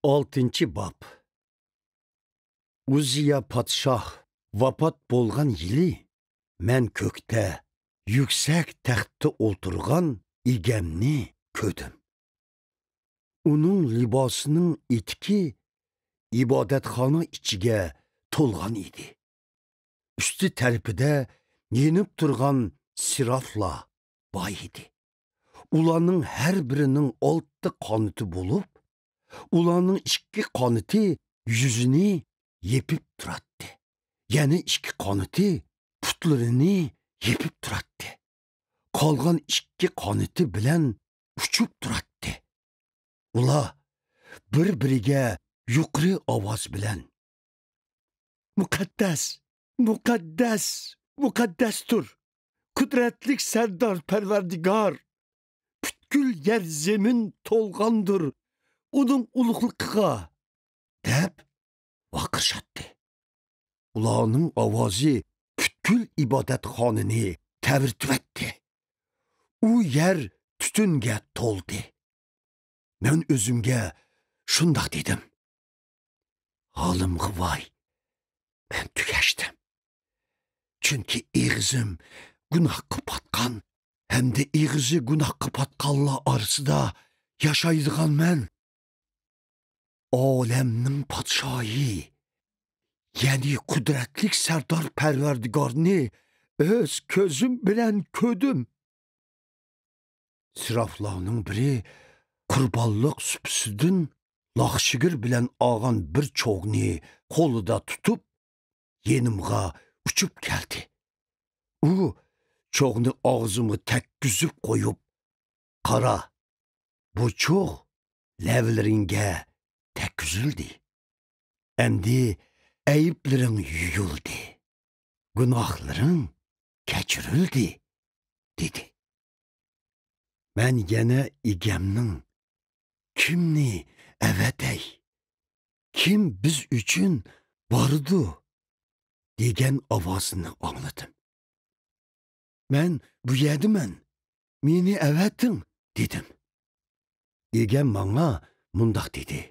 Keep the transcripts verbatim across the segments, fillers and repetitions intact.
ئالتىنچى باب. ئۇززىيا پادىشاھ ۋاپات بولغان يىلى مەن كۆكتە يۈكسەك تەختتە ئولتۇرغان ئىگەمنى كۆردۈم. ئۇنىڭ لىباسىنىڭ ئېتىكى ئىبادەتخانا ئىچىگە تولغان ئىدى. ئۈستى تەرىپىدە يېنىپ تۇرغان سېرافلار بار ئىدى. ئۇلارنىڭ ھەر بىرىنىڭ ئالتە قانىتى بولۇپ، ئۇلارنىڭ ئىككى قانىتى يۈزىنى يېپىپ تۇراتتى. يەنە ئىككى قانىتى پۇتلىرىنى يېپىپ تۇراتتى. قالغان ئىككى قانىتى بىلەن ئۇچۇپ تۇراتتى. ئۇلار بىر-بىرىگە يۇقىرى ئاۋاز بىلەن، «مۇقەددەس، مۇقەددەس، مۇقەددەستۇر! قۇدرەتلىك سەردار پەرۋەردىگار! پۈتكۈل يەر زېمىن تولغاندۇر ئۇنىڭ ئۇلۇغلۇقىغا!» دەپ ۋارقىرىشاتتى. ئۇلارنىڭ ئاۋازى پۈتكۈل ئىبادەتخانىنى تەۋرىتىۋەتتى. ئۇ يەر تۈتۈنگە تولدى. مەن ئۆزۈمگە شۇنداق دېدىم: «ھالىمغا ۋاي، مەن تۈگەشتىم. چۈنكى ئېغىزىم گۇناھقا پاتقان ھەمدە ئېغىزى گۇناھقا پاتقانلار ئارىسىدا ياشايدىغان مەن.» ئالەمنىڭ پادىشاھى، يەنى قۇدرەتلىك سەردار پەرۋەردىگارنى ئۆز كۆزۈم بىلەن كۆردۈم. سېرافلارنىڭ بىرى قۇربانلىق سۇپىسىدىن لاخشىگىر بىلەن ئالغان بىر چوغنى قولىدا تۇتۇپ، يېنىمغا ئۇچۇپ كەلدى. ئۇ چوغنى ئاغزىمغا تەگكۈزۈپ قويۇپ، «قارا، بۇ چوغ لەۋلىرىڭگە تەگكۈزۈلدى. ئەمدى ئەيىبلىرىڭ يۇيۇلدى. گۇناھلىرىڭ كەچۈرۈلدى» دېدى. مەن يەنە ئىگەمنىڭ، «كىمنى ئەۋەتەي؟ كىم بىز ئۈچۈن بارىدۇ؟» دېگەن ئاۋازىنى ئاڭلىدىم. مەن، «بۇ يەردىمەن، مېنى ئەۋەتىڭ» دېدىم. ئىگەم ماڭا مۇنداق دېدى: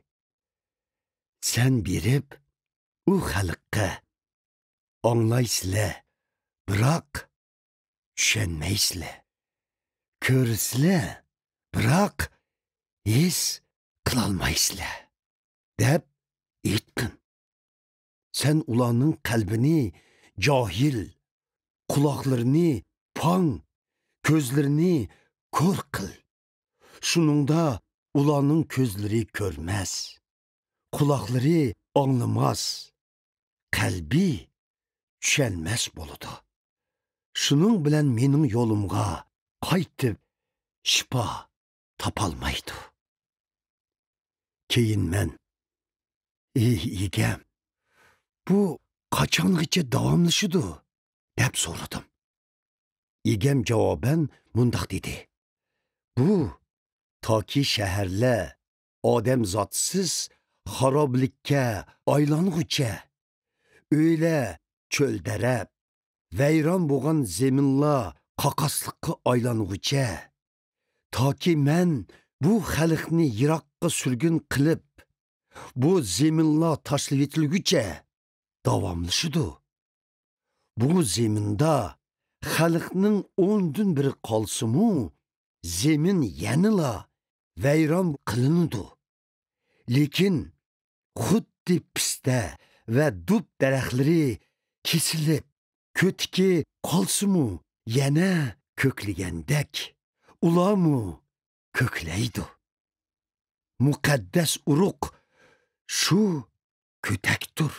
«سەن بېرىپ ئۇ خەلققە، ئاڭلايسىلە، بىراق چۈشەنمەيسىلە. كۆرىسىلە، بىراق ھېس قىلالمايسىلە» دەپ ئېيتقىن. سەن ئۇلارنىڭ قەلبىنى جاھىل، قۇلاقلىرىنى پاڭ، كۆزلىرىنى كور قىل. شۇنىڭدا ئۇلارنىڭ كۆزلىرى كۆرمەس، قۇلاقلىرى ئاڭلىماس، قەلبى چۈشەنمەس بولىدۇ. شۇنىڭ بىلەن مېنىڭ يولۇمغا قايتىپ شىپا تاپالمايدۇ. كېيىن مەن، «ئى ئىگەم، بۇ قاچانغىچە داۋاملىشىدۇ؟» دەپ سورىدىم. ئىگەم جاۋابەن مۇنداق دېدى: «بۇ تاكى شەھەرلەر ئادەمزاتسىز خارابىلىككە ئايلانغۇچە، ئۆيلەر چۆل-دەرەپ، ۋەيران بولغان زېمىنلار قاقاسلىققا ئايلانغۇچە، تاكى مەن بۇ خەلقنى يىراققا سۈرگۈن قىلىپ، بۇ زېمىنلار تاشلىۋېتىلگۈچە داۋاملىشىدۇ. بۇ زېمىندا خەلقنىڭ ئوندىن بىرى قالسىمۇ، زېمىن يەنىلا ۋەيران قىلىنىدۇ. لېكىن خۇددى پىستە ۋە دۇب دەرەخلىرى كېسىلىپ، كۆتىكى قالسىمۇ، يەنە كۆكلىگەندەك، ئۇلارمۇ كۆكلەيدۇ. مۇقەددەس ئۇرۇق شۇ كۆتەكتۇر.